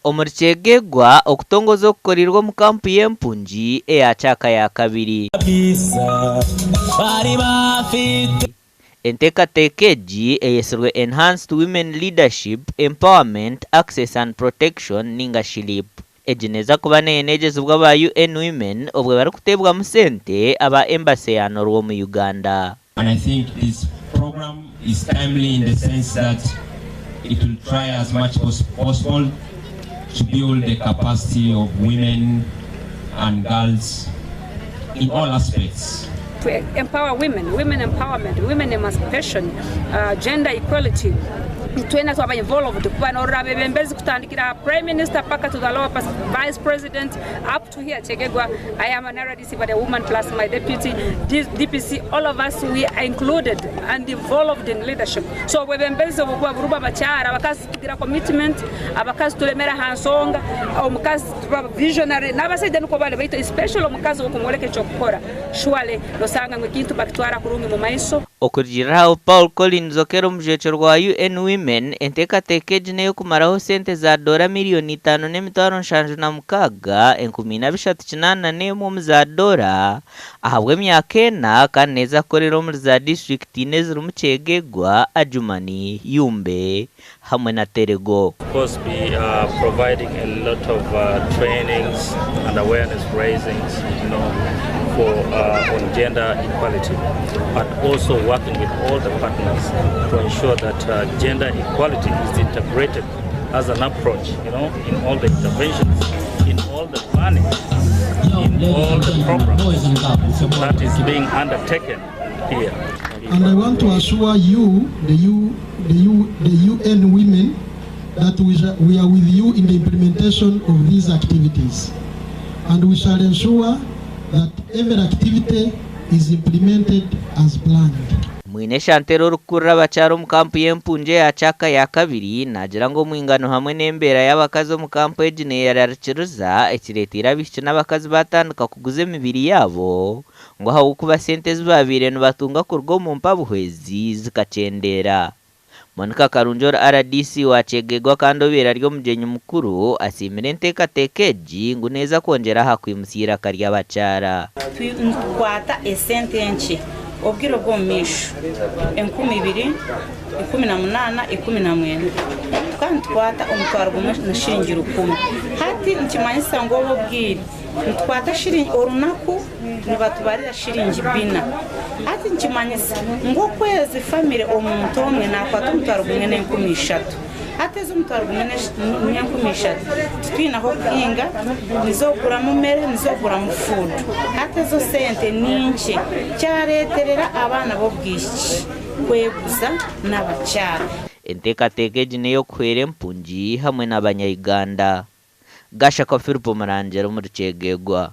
Omuri Kyegegwa, okutongoza okukoreirwe omu kampu y'empungi eya Kyaka yakabiri. Enteekateeka egi eyetsirwe Enhanced Women Leadership, Empowerment, Access and Protection ninga shi LEAP. Egi neeza kuba neyenegyezibwa aba UN Women obwe barikuteebwamu sente aba Embassy ya Norway omu Uganda. And I think this program is timely in the sense that it will try as much as possible to build the capacity of women and girls in all aspects. To empower women, women empowerment, women emancipation, gender equality, twena twaba involved kuba norora abebembezi kutandikira aha prime minister paka to the lower vice president up to here Kyegegwa, I am an RDC but a woman plus my deputy DPC all of us we are included and involved in leadership so obwebembezi obu buba burimu abakyara abakazi tugira commitment, abakazi turemera aha nsonga, omukazi tuba visionary n'abasaija nikwo bari baitu especially omukazi okumworeka eky'okukora surely nosanga ngu ekintu bakitwara kurungi mu maiso. Okurugiirira aha Paul Collins Okello omujwekyerwa wa UN Women, enteekateeka egi n'ey'okumaraho sente za doora miriyoni itaano n'emitwaro 76, 4381 omu za doora ahabw'emyaka ena kandi neeza kukorera omuri za disiturikiti ina ezirimu Kyegegwa, Adjumani, Yumbe hamwe na Terego. Of course we are providing a lot of trainings and awareness raisings you know for on gender equality but also working with all the partners to ensure that gender equality is integrated as an approach you know in all the interventions in all the planning in all the programs that is being undertaken here. And I want to assure you, the, U, the, U, the UN women, that we, we are with you in the implementation of these activities. And we shall ensure that every activity is implemented as planned. Mwine Chantelle orikukurira abakyara omu kampu y'empungi eya Kyaka yakabiri naagira ngu omwingano hamwe n'embeera y'abakazi omu kampu egi neyerarikiriza ekireteire abaishiki n'abakazi batandika kuguza emibiri yaabo ngu ahabw'okuba sente ezi baabaire nibatunga kuruga omu mpa-buhwezi zikakyendeera. Monica Karungi ori rdc wa Kyegegwa kandi obaire ari omugyenyi mukuru asiimire enteekateeka egi ngu neeza kwongyera aha kwimutsya eiraka ry'abakyara. Nitukwata esente nkye obwire obw'omu maisho, 2018, 19, tukaba nitukwata omutwaro gumwe na shiringi rukumi. Hati nikimanyisa ngu obu obwire nitukwata shiringi orunaku nibatubarira shiringi bina. Hati nikimanyisa ngu okwezi famire omuntu omwe nakwata omutwaro gumwe n'enkumi ishatu. Hati ezi omutwaro gumwe n'enkumi ishatu titwine ah'okuhinga, niz'okuguramu mere, niz'okuguramu fuudu. Hati ezo sente ni nkye kyareeterera abaana b'obwishiki kweguza n'abakyara. Enteekateeka egi n'ey'okuhwera empungi hamwe n'abanya Uganda. Gashakwa Philip Murangira omuri Kyegegwa.